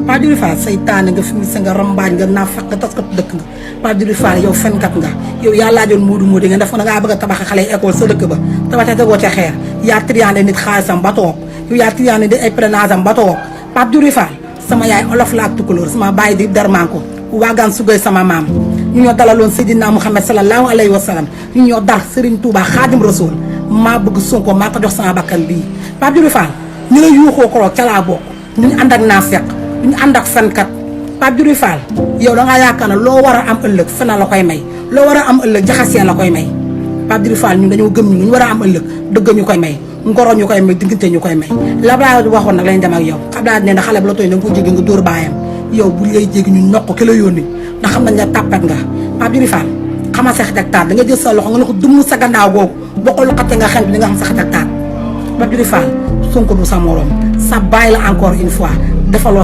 Pape Djibril Fall saytaane nga fi mu sa nga rambaaj nga naafeq nga tas kat dëkk nga Pape Djibril Fall yow fenkat nga yow yaa laajoon muudu nga def na ngaa bëgg a tabax xale école sa dëkk ba tabax tegoo ca xeer yaa triandé nit xaalisam ba toog yow yaa triandé nit ay prénage am ba toog Pape Djibril Fall sama yaay olof la ak tukulóor sama baay di darmanko waagaan sugay sama maam ñu ñoo dalaloon Seydina Mouhamed sallallahu alayhi wa sallam ñu ñoo dar Serigne Touba Xaadim Rasul maa bëgg Sonko maa ko jox sama bakkan bii Pape Djibril Fall ñu la yuuxoo ko ca laa bokk ñu ànd ak naafeq ñu ànd ak fenkat Pape Djibril Fall yow da ngaa yaakaar ne loo war a am ëllëg fena la koy may loo war a am ëllëg jaxasee la koy may Pape Djibril Fall ñun dañoo gëm ñu war a am ëllëg dëgg ñu koy may ngoro ñu koy may diggante ñu koy may la waxoon nag lañ dem ak yow xam naa ne na xale bu la tooy da nga ko jéggi nga dóor baayam yow bu lay jéggi ñu noq ki la yónni ndax xam nañ ne tàppet nga Pape Djibril Fall xamal sa xet ak taat da nga jël sa loxo nga ne ko dumm sa gannaaw googu boo ko loxate nga xen bi di nga xam sa xet ak taat Pape Djibril Fall Sonko du sa morom sa baay la encore une fois defaloo